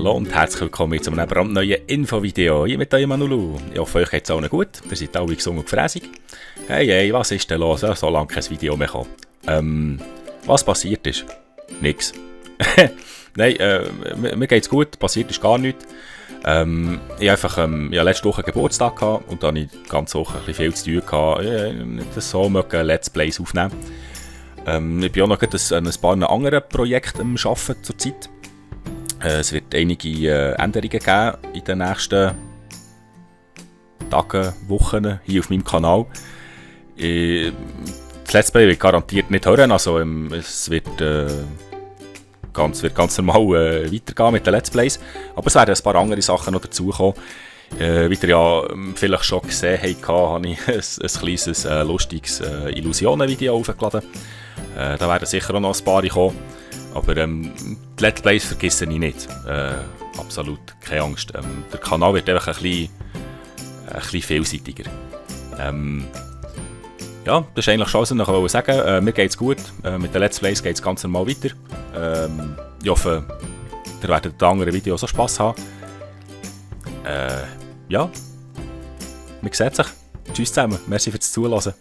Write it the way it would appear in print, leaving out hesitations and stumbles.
Hallo und herzlich willkommen zu einem brandneuen Infovideo hier mit eurem Manulu. Ich hoffe, euch geht es allen gut. Ihr seid alle gesund und gefräßig. Hey, was ist denn los? So lange kein Video mehr gekommen. Was passiert ist? Nix. Nein, mir geht's gut, passiert ist gar nichts. Ich hatte letzte Woche Geburtstag gehabt und dann hatte ich die ganze Woche ein bisschen viel zu tun gehabt. Das so mögen Let's Plays aufnehmen. Ich bin auch noch an ein paar anderen Projekten am Arbeiten zurzeit. Es wird einige Änderungen geben in den nächsten Tagen, Wochen hier auf meinem Kanal. Das Let's Play wird garantiert nicht hören, also es wird ganz normal weitergehen mit den Let's Plays. Aber es werden ein paar andere Sachen noch dazukommen. Wie ihr ja vielleicht schon gesehen habt, habe ich ein kleines, lustiges Illusionen-Video aufgeladen. Da werden sicher auch noch ein paar kommen. Aber die Let's Plays vergesse ich nicht. Absolut keine Angst. Der Kanal wird einfach ein bisschen vielseitiger. Ja, das ist eigentlich schon alles, was ich sagen wollte. Mir geht es gut. Mit den Let's Plays geht es ganz normal weiter. Ich hoffe, ihr werdet in anderen Videos auch Spass haben. Ja, man sieht sich. Tschüss zusammen. Merci fürs Zuhören.